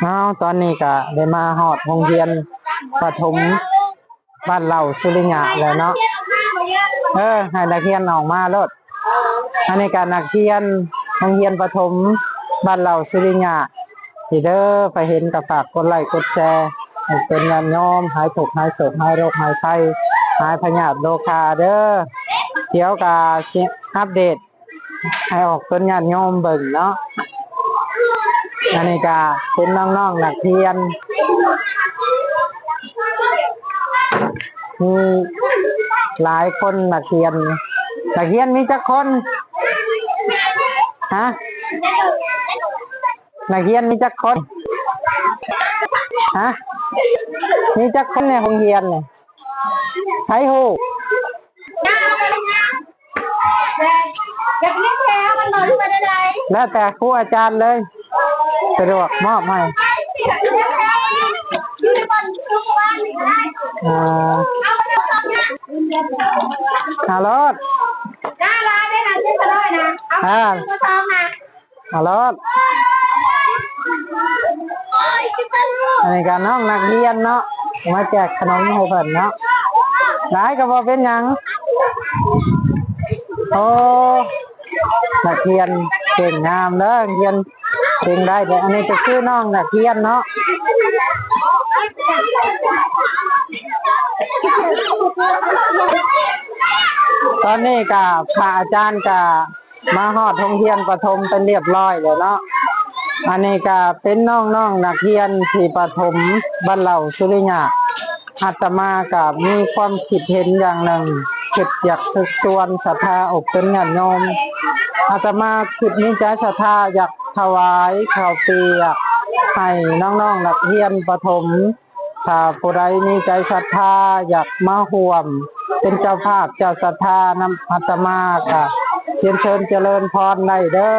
ເອົາ ຕອນນີ້ກະໄດ້ມາຮອດໂຮງຮຽນປະຖົມບ້ານເຫຼົ່າສຸລິຍະແລ້ວເນາະ. ເອີ ໃຫ້ນັກຮຽນອອກມາໂລດ. ອັນນີ້ກະນັກຮຽນໂຮງຮຽນປະຖົມບ້ານເຫຼົ່າສຸລິຍະ ນີ້ເດີ. ໃຜເຫັນກະຝາກກົດໄລ້ກົດແຊ ໃຫ້ເປັນຍາດໂຍມ ຫາຍທຸກຫາຍໂສກ ຫາຍໂລກຫາຍໄພ ຫາຍພະຍາດໂລຄາເດີ. ດຽວກະຊິອັບເດດ ໃຫ້ອອກຕົນຍາດໂຍມເບິ່ງເນາະ. ອັນນີ້ກະເປັນນ້ອງໆນັກຮຽນ ມີຫຼາຍຄົນນັກຮຽນ. ນັກຮຽນມີຈັກຄົນ? ຮະ? ນັກຮຽນມີຈັກຄົນ? ຮະ? ມີຈັກຄົນໃນໂຮງຮຽນນີ້? ໃຜຮູ້? ຢ່າໄປເລີຍນະ ຢ່າໄປເລີຍນແຖວກັນບໍ ຫຼືວ່າໃດໆ? ແລ້ວແຕ່ຄູອາຈານເລີຍ ສະດວກມອບໃຫ້. ອ່າ ເອົາໂລດ ອ່າ ເອົາໂລດ. ອັນນີ້ກະນ້ອງນັກຮຽນເນາະ ມາແຈກຂະໜົມໃຫ້ເພິ່ນເນາະ. ຫຼາຍກະບໍ່ເປັນຫຍັງ. ໂອ້ ນັກຮຽນເກັ່ງງາມເດີ ຮຽນເກັ່ງໄດ້ເດີ. ອັນນີ້ກະຄືນ້ອງນັກຮຽນເນາະ. ຕອນນີ້ກະພະອາຈານກະ ມາຮອດໂຮງຮຽນປະຖົມເປັນລຽບລ້ອຍແລ້ວເນາະ. ອັນນີ້ກະເປັນນ້ອງໆນັກຮຽນທີ່ປະຖົມບ້ານເຫຼົ່າສຸລິຍະ. ອາດຕະມາກະມີຄວາມຄິດເຫັນຢ່າງໜຶ່ງ ຄິດຢາກເຊີນຊວນສັດທາອົກເປັນຍາດໂຍມ. ອາດຕະມາຄິດມີໃຈສັດທາຢາກຖວາຍເຂົ້າປຽກໃຫ້ນ້ອງໆນັກຮຽນປະຖົມ. ຖ້າຜູ້ໃດມີໃຈສັດທາຢາກມາຮ່ວມເປັນເຈົ້າພາບເຈົ້າສັດທານຳອາດຕະມາ ກະຮຽນເຊີນຈະເລີນພອນໄດ້ເດີ.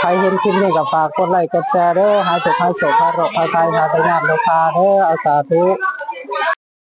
ໃຜເຫັນຄລິບນີ້ກະຝາກກົດໄລ້ກົດແຊເດີ. ຫາຍທຸກຫາຍໂສກ ຫາຍໂລກຫາຍໄພ ຫາຍພະຍາດໂລຄາເດີ. ເອົາ ສາທຸ.